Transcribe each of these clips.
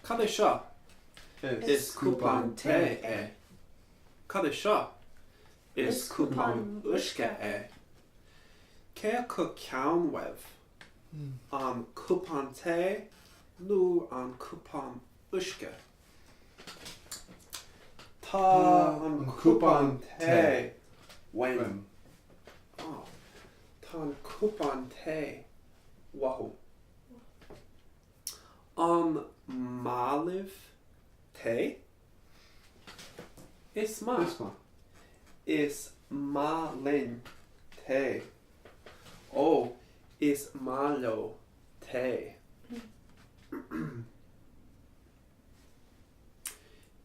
Cad é seo? Is cupán tae é. Cad é seo? Is cupán uisce é. Cé acu ceann uaibh? An cupán tae nó an cupán uisce? Tá an cupán tae uaim. Tá an cupán tae uathu. An maith libh tae? Is maith. Is maith linn tae. Ó, is maith leo tae.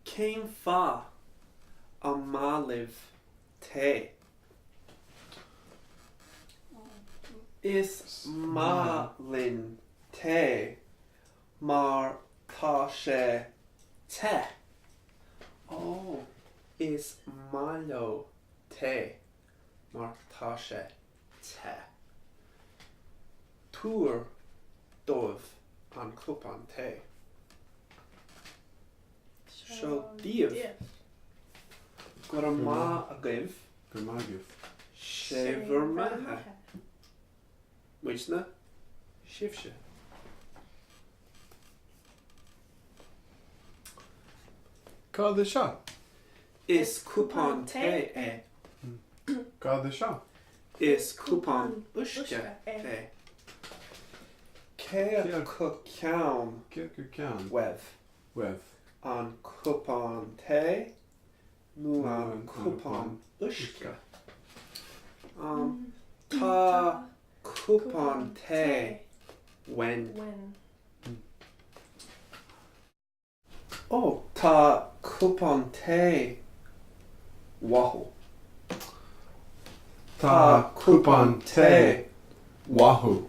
Cén fáth an maith libh tae? Is maith linn tae mar tá sé te. Ó, is maith leo tae mar tá sé te. Tabhair dóibh an cupán tae. Seo daoibh. Go raibh maith agaibh. Go raibh maith agaibh. Sé bhur mbeatha. Muidne, sibhse. Cad é seo? Is cupán tae é. Cad é seo? Is cupán uisce é. Cé acu ceann Cé acu ceann uaibh? uaibh? An cupán tae nó an cupán uisce? Tá cupán tae uainn. Ó, tá cupán tae uathu. Tá cupán tae uathu.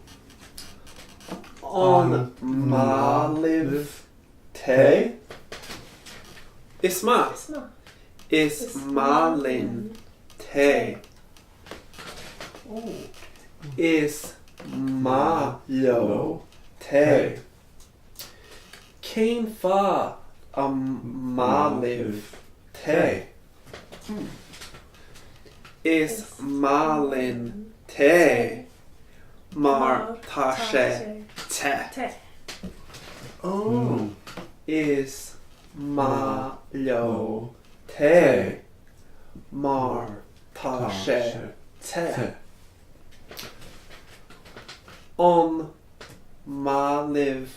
An maith libh tae? Is maith. Is maith linn tae. Ó, is maith leo tae. Cén fáth an maith libh tae? Is maith linn tae mar tá sé te. Is maith leo tae mar tá sé te. An maith libh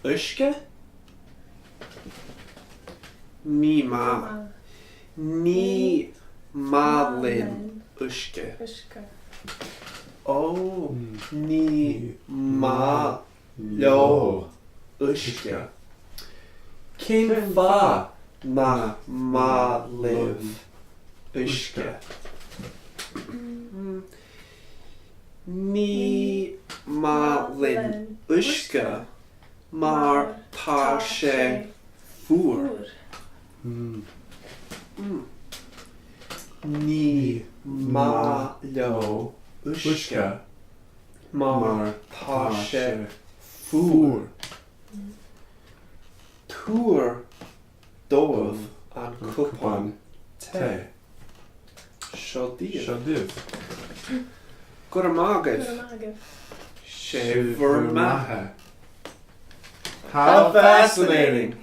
uisce? Ní maith. Ní maith linn uisce. Ó, ní maith leo uisce. Cén fáth nach maith libh uisce? Ní maith linn uisce mar tá sé fuar. Ní maith leo uisce mar tá sé fuar. Tabhair dóibh an cupán tae. Seo daoibh. Seo daoibh. Go raibh maith agaibh. Sé bhur mbeatha. How fascinating!